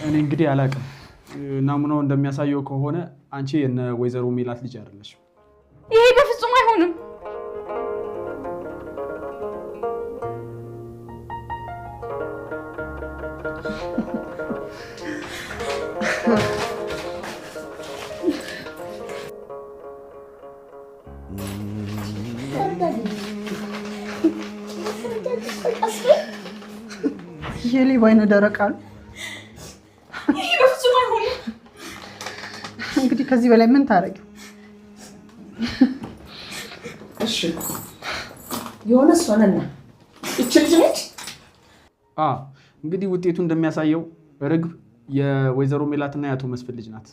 እኔ እንግዲህ አላውቅም። ናሙናው እንደሚያሳየው ከሆነ አንቺ የነ ወይዘሮ ሜላት ልጅ አይደለሽም። ይሄ በፍጹም አይሆንም። የሌባ አይነ ደረቅ አሉ። ይሄ በፍጹም አይሆንም። እንግዲህ ከዚህ በላይ ምን ታደርጊው? እሺ፣ የሆነ እሷንና ይቺ ልጅ ነች። እንግዲህ ውጤቱ እንደሚያሳየው ርግብ የወይዘሮ ሜላትና የአቶ መስፍን ልጅ ናት።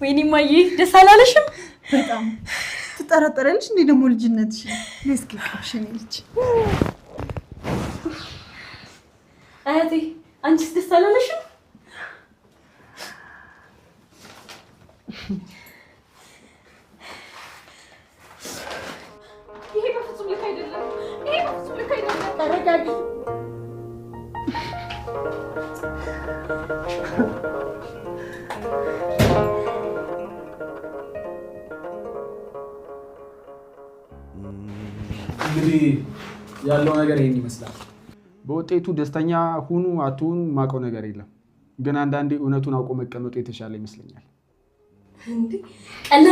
ወይኔ እማዬ፣ ደስ አላለሽም? በጣም ትጠራጠሪያለሽ እንዴ? ደግሞ ልጅነትሽ እስኪ ቀብሽን ልጅ። አያቴ፣ አንቺስ ደስ አላለሽም? ይሄ በፍጹም ልክ አይደለም። ይሄ በፍጹም ልክ አይደለም። ተረጋጊ። እንግዲህ ያለው ነገር ይሄን ይመስላል። በውጤቱ ደስተኛ ሁኑ አትሁኑ ማውቀው ነገር የለም፣ ግን አንዳንዴ እውነቱን አውቆ መቀመጡ የተሻለ ይመስለኛል። እንዴ፣ ቀላል